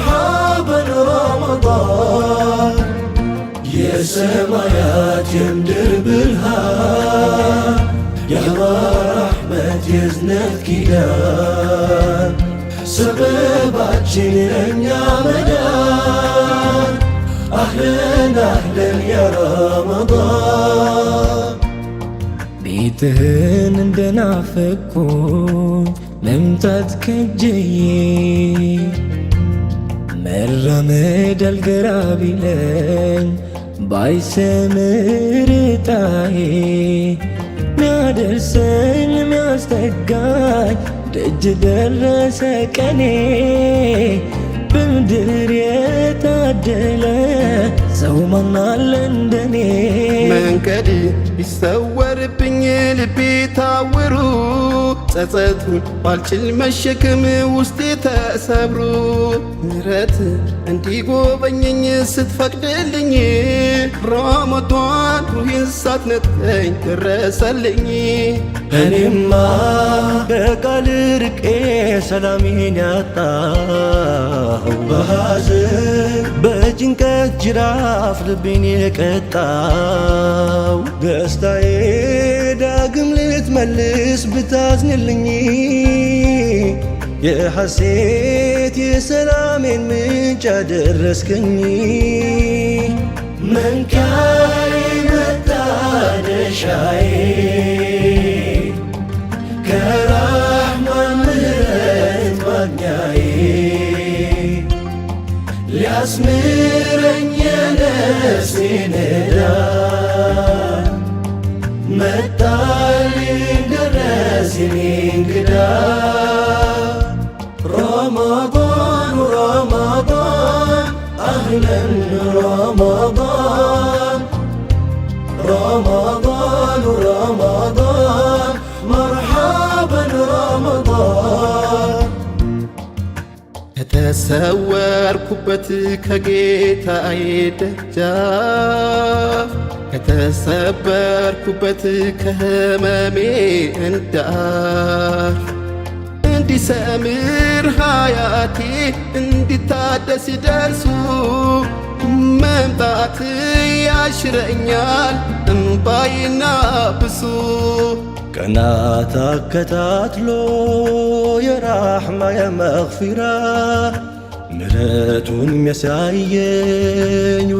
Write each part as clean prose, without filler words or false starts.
መርሓበን ረመዳን የሰማያት የምድር ብርሃን የአላህ ረሕመት የእዝነት ኪዳን ሰበባችን ለእኛ መዳን አህለን አህለን ያ ረመዳን። ቤትህን እንደናፈቅኩኝ መምጣት ከጀዬ፣ መራመድ አልገራ ቢለኝ ባይሰምር ጣዬ፣ ሚያደርሰኝ ሚያስጠጋኝ ደጅ ደረሰ ቀኔ። በምድር የታደለ ሰው ማናለ እንደኔ? መንገድ ቢሰወርብኝ ልቤ ታውሩ፣ ጸጸቱን ባልችል መሸከም ውስጤ ተሰብሮ፣ ምረት እንዲጎበኘኝ ስትፈቅድልኝ፣ ረመዷን ሩሄን ሳትነጥቀኝ ደረሰልኝ። እኔማ ከቃል ርቄ ሰላሜን ያጣሁ፣ በሐዘን በጭንቀት ጅራፍ ልቤን የቀጣው፣ ደስታዬ ዳግም ልትመልስ ብታዝንልኝ፣ የሐሴት የሰላሜን ምንጭ አደረስከኝ። መንካዬ መታደሻዬ ከራሕማን ምሕረት ማግኛዬ፣ ሊያስምረኝ የነፍሴን ዕዳ መጣልኝ ደረስ የኔ እንግዳ። ረመዳን ረመዳን አህለን ረመዳን፣ ረመዳን ረመዳን መርሓበን ረመዳን። ከተሰወርኩበት ከጌታዬ ደጃፍ፣ ከተሰበርኩበት ከህመሜ እንዳርፍ፣ እንዲሰምር ሀያቴ እንዲታደስ ደርሱ መምጣት ያሽረኛል እምባይና ብሱ። ቀናት አከታትሎ የራሕማ የመግፊራ ምሕረቱን የሚያሳየኝ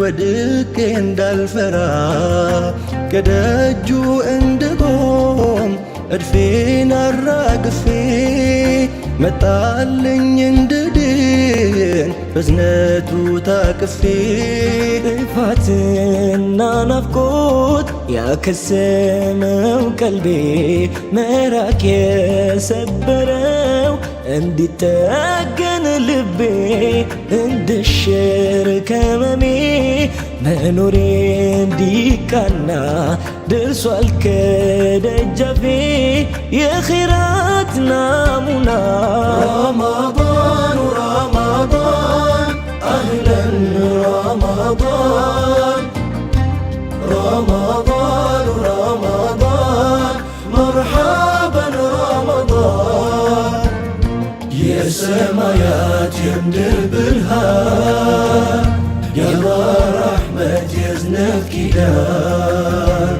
ወድቄ እንዳልፈራ፣ ከደጁ እንድቆም እድፌን አራግፌ፣ መጣልኝ እንድድን በዝነቱ ታቅፌ። ጥፋትና ናፍቆት ያከሰመው ቀልቤ፣ መራቅ የሰበረው እንዲጠገን ልቤ፣ እንድሽር ከመሜ መኖሬ እንዲቃና፣ ደርሷል ከደጃፌ የኺራት ናሙና። ረመዳን ረመዳን አህለን ረመዳን፣ ረመዳን ረመዳን መርሓበን ረመዳን የሰማያት የምድር ብርሃን የአላህ ረሕመት የእዝነት ኪዳን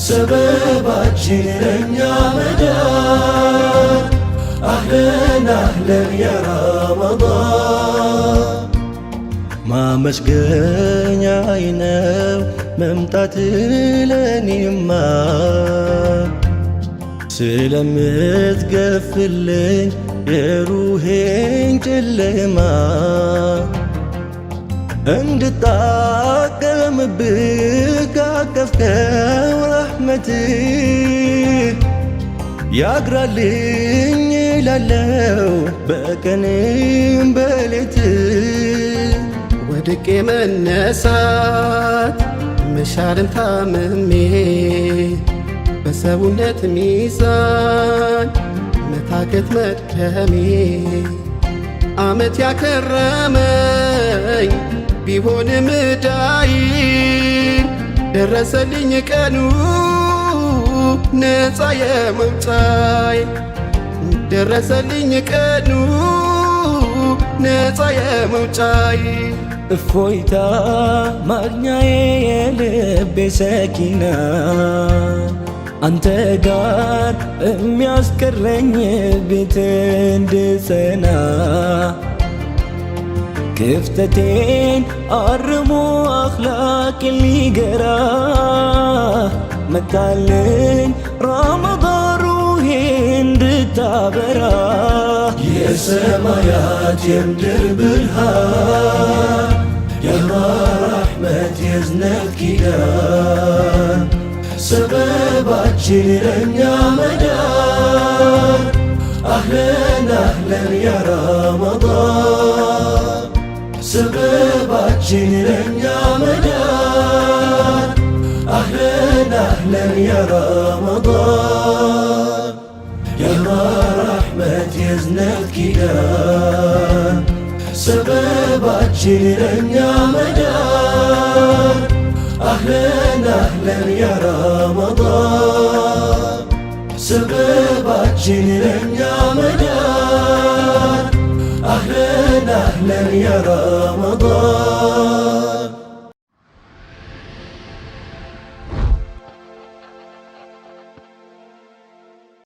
ሰበባችን ለእኛ መዳን አህለን አህለን ያ ረመዳን። ማመስገኛዬ ነው መምጣት ለኔማ፣ ስለምትገፍልኝ የሩሄን ጨለማ፣ እንድጣቀምብህ ካቀፍከው ረሕመት ያግራልኝ እላለው በቀንም በሌት። ወድቄ መነሳት መሻርን ታምሜ፣ በሰውነት ሚዛን መታከት መድከሜ፣ አመት ያከረመኝ ቢሆንም ዕዳዬ፣ ደረሰልኝ ቀኑ ነፃ የመውጫዬ፣ ደረሰልኝ ቀኑ ነፃ ነፃ የመውጫዬ እፎይታ ማግኛዬ የልቤ ሰኪና አንተ ጋር የሚያስቀረኝ ቤት እንድጸና ክፍተቴን አርሞ አኽላቅ ሊገራ መጣልኝ ረመዳን ሩሄ እንድታበራ። የሰማያት የምድር ብርሃን፣ የአላህ ረሕመት የዝነት ኪዳን፣ ሰበባችን ለእኛ መዳን። አህለን አህለን ያ ረመዳን፣ ሰበባችን ለእኛ መዳን። አህለን አህለን ያ ረመዳን፣ የአላህ ረሕመት የዝነት ኪዳን፣ ሰበባችን ለእኛ መዳን። አህለን አህለን ያ ረመዳን፣ ሰበባችን ለእኛ መዳን። አህለን አህለን ያ ረመዳን።